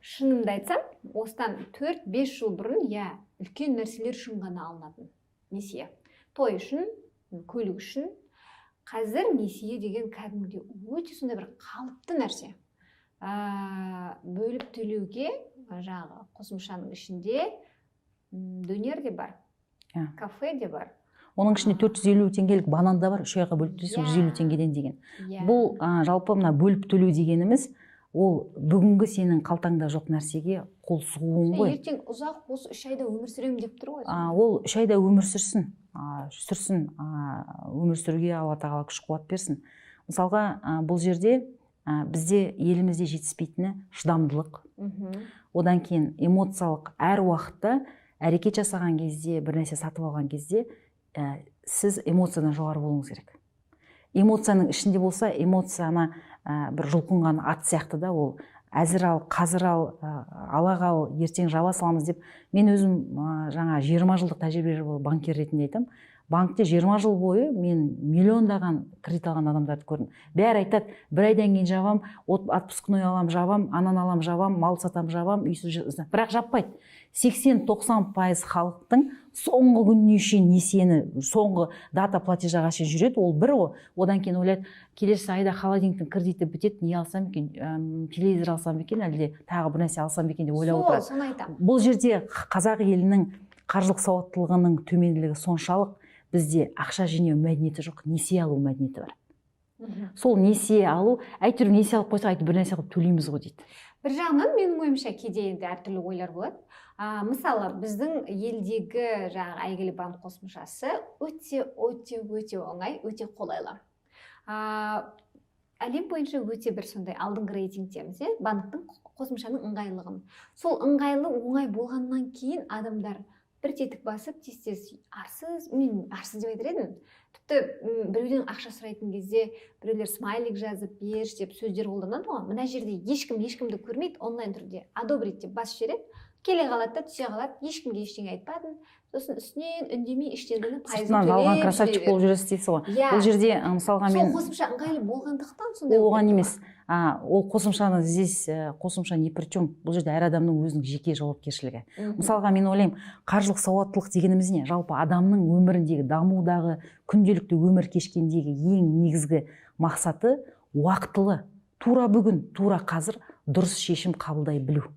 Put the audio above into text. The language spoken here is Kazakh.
Шынымды айтсам, осыдан 4-5 жыл бұрын, иә, үлкен нәрселер үшін ғана алынатын несие: той үшін, көлік үшін. Қазір несие деген кәдімгідей өте сондай бір қалыпты нәрсе. Бөліп төлеуге жаңағы қосымшаның ішінде дөнер де бар, кафе де бар. Оның ішінде 450 теңгелік банан да бар, 3 айға бөліп төлейсің, 150 теңгеден деген. Бұл жалпы мына бөліп төлеу дегеніміз, ол бүгінгі сенің қалтаңда жоқ нәрсеге қол сұғуың ғой. Ертең ұзақ, осы 3 айда өмір сүремін деп тұр ғой. Ол 3 айда өмір сүрсін, сүрсін, өмір сүруге Алла тағала күш қуат берсін. Мысалға, бұл жерде бізде, елімізде жетіспейтіні шыдамдылық. Одан кейін эмоциялық, әр уақытта әрекет жасаған кезде, бір нәрсе сатып алған кезде сіз эмоциядан жоғары болуыңыз керек. Эмоцияның ішінде болса, эмоцияны бір жұлқынған ат сияқты да, ол әзір ал, қазір ал, ала қал, ертең жаба саламыз деп. Мен өзім жаңа 20 жылдық тәжірибе бар банкир ретінде айтамын. Банкте 20 жыл бойы мен миллиондаған кредит алған адамдарды көрдім. Бәрі айтады: «Бір айдан кейін жабам, отпускной алам, жабам, ананы алам, жабам, мал сатам, жабам, үйсіз». Бірақ жаппайды. 80-90% халықтың соңғы күніне шейін несиені, соңғы дата платежа ға шейін жүреді. Ол бір ғой. Одан кейін ойлайды: «Келесі айда холодильниктің кредиті бітеді, не алсам екен, телевизор алсам екен, әлде тағы бір нәрсе алсам екен?» деп ойлап Сол, отырады. соны айтамын. Бұл жерде қазақ елінің қаржылық сауаттылығының төменділігі соншалық, бізде ақша жинау мәдениеті жоқ, несие алу мәдениеті бар. Сол несие алу, әйтеуір несие алып қойсақ, әйтеуір бір нәрсе қылып төлейміз ғой дейді. Бір жағынан, менің ойымша, кейде енді әртүрлі ойлар болады. Мысалы, біздің елдегі жаңағы әйгілі банк қосымшасы өте, өте, өте оңай, өте қолайлы. Әлем бойынша өте бір сондай алдыңғы рейтингтеміз, иә, банктің, қосымшаның ыңғайлылығын. Сол ыңғайлы, оңай болғаннан кейін адамдар бір тетік басып, тез тез арсыз, мен арсыз деп айтар едім тіпті, біреуден ақша сұрайтын кезде біреулер смайлик жазып, «берші» деп сөздер қолданады ғой. Мына жерде ешкім ешкімді көрмейді, онлайн түрде «одобрить» деп басып жібереді, келе қалады да, түсе қалады, ешкімге ештеңе айтпадың. Сосын үстінен үндемей, іштен пайызын Сыртынан жалған төлеп красавчик жүре болып жүресіз дейсіз ғой. Иә. Бұл жерде мысалға Сол мен қосымша ыңғайлы болғандықтан сондай Ол болып оған кетті. емес, ол қосымшаны, здесь қосымша ни при чем. Бұл жерде әр адамның өзінің жеке жауапкершілігі. Мысалға, мен ойлаймын, қаржылық сауаттылық дегеніміз не? Жалпы адамның өміріндегі, дамудағы, күнделікті өмір кешкендегі ең негізгі мақсаты уақытылы, тура бүгін, тура қазір дұрыс шешім қабылдай білу.